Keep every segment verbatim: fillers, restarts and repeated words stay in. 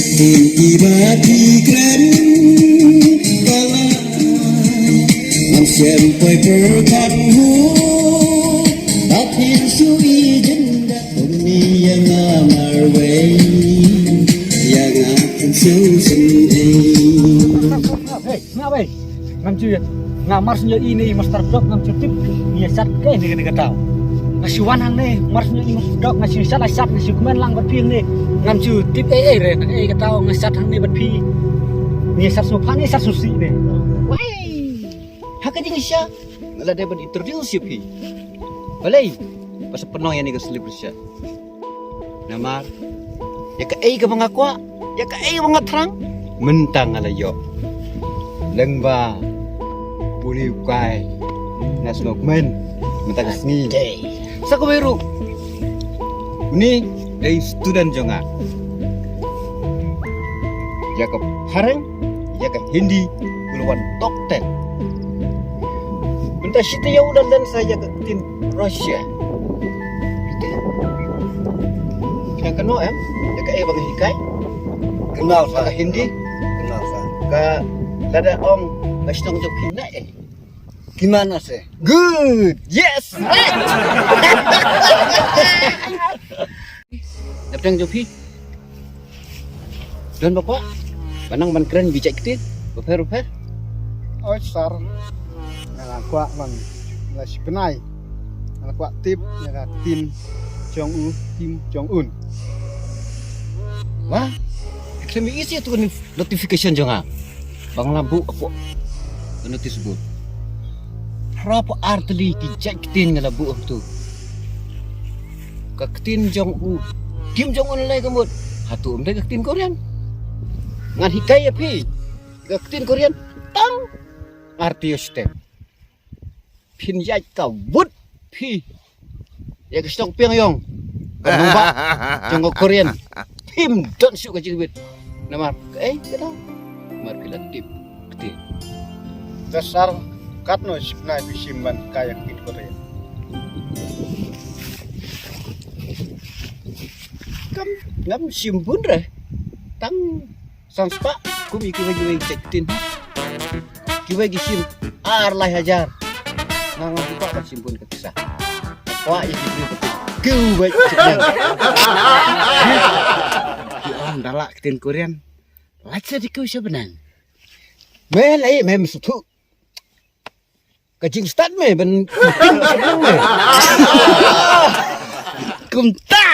Tin ki ba ki kren ka la ngam shem poi per kan hu ba tin su i jin da kum ni ya nga marwei ya nga kan su sin ei. Hey, nga bai. Ngam ju, nga mar shu ïohi ne i master dok ngam ju tip. Ngi ïa shat kaei ne kane ka daw. Nga shu wan hangne mar shu ïohi master dok nga shu shat la shat nga shu kmen lang bad phi ne. Ngam ju tip ei ei re na kaei ka daw nga shat hangne bad phi. Ngi ïa shat sngewbha ngi ïa shat sngewsih ne. Wai. Ha ka jingshisha nga la dei ban introduce ïa phi. Balei? Ba sa pynlong ïa kane ka celebration. Namar ïa kaei kaba nga kwah, ïa kaei ba nga thrang, mynta nga la ïoh. Lyngba une u kai nga sngewkmen mynta ka sngi. Sa kawei ruh, une dei student jong nga. Ïa ka phareng, ïa ka Hindi u la wan top ten. Mynta shi taïew u la len sa ïa ka ktien Russia. Kane kano em? Ïa kaei ba nga hikai? Kynmaw sa. Ka Hindi? Kynmaw sa. Ka lada ong ka shnong jong phi na ei? Kiman ase. Good. Yes. Dap tang jong phi. Don ba kwah ba nang ban kren ki jait ktien bapher bapher? Oi sir, nga la kwah ban la shi bnai nga la kwah tip ïa ka Kim Jong U, Kim Jong Un. Wah, khlem ïa isi tu notification jong nga. Ba nga la buh hapoh ka notice board. Phra phew ar tylli ki jait ktien nga la buh hangtu. Ka ktien jong u Kim Jong Un lei ka mut. Hato ym dei ka ktien Korean? Ngan hikai ïa phi ka ktien Korean tang ar tylli step. Phin ïaid ka wut phi ïa ka shnong Pyongyang, ka nongbah jong ka Korean. Phim don shuh ka jingwit. Namar kaei ka daw? Namar phi la tip ktien. Te sir, katno shi bnai phi shim ban kai ïa ka ktien Korean? Kam ngam shim bun re. Tang san spah kum ïa kiwei kiwei ki jait ktien. Kiwei ki shim ar lai hajar. Nga ngam kwah ban shim bun ka pisa. Kwah ïa ki briew kiwei ki jait ktien. Ki ong da lah ktien Korean. Lait sa dei kiew sha bneng. Me lei me msutu. Ka jingstad me ban kumta.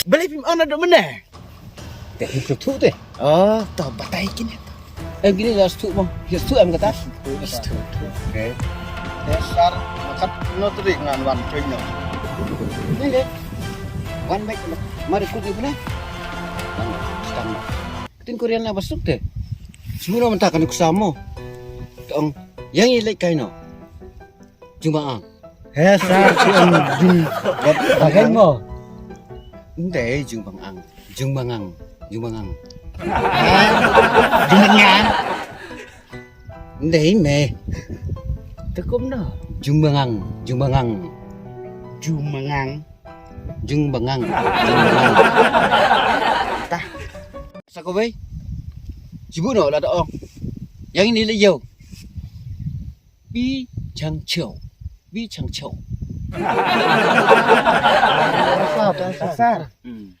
Balei phim ong naduh mynne? Te phim sngewthuh te. Oh, to batai kine to. Em kine la sngewthuh mo. Ïa sngewthuh em kata. Sngewthuh. Okay. Te sir, kat no tarik ngan wan training? Ni le. Wan baik. Mari kut ni puna. Wan, stang. Ktien Korean na ba suk te. Sngewno mynta kane ka sam mo. Ka ong, ïa ngi leit kai no. Jung bang ang. He sir, ka ong jung bang ang mo. Ndei jung bang ang. Jung bang ang. Jung bang ang. Jung bang ang. Ndei me. Te kumno? Jung bang ang. Jung bang ang. Jung bang ang. Jung bang ang. Jung bang ang. Tah. Sa kawei. Jibu no la da ong. Ïa ngi ni le ïew. Bi chang cheu. Bi chang cheu. Sir, sir. Hmm.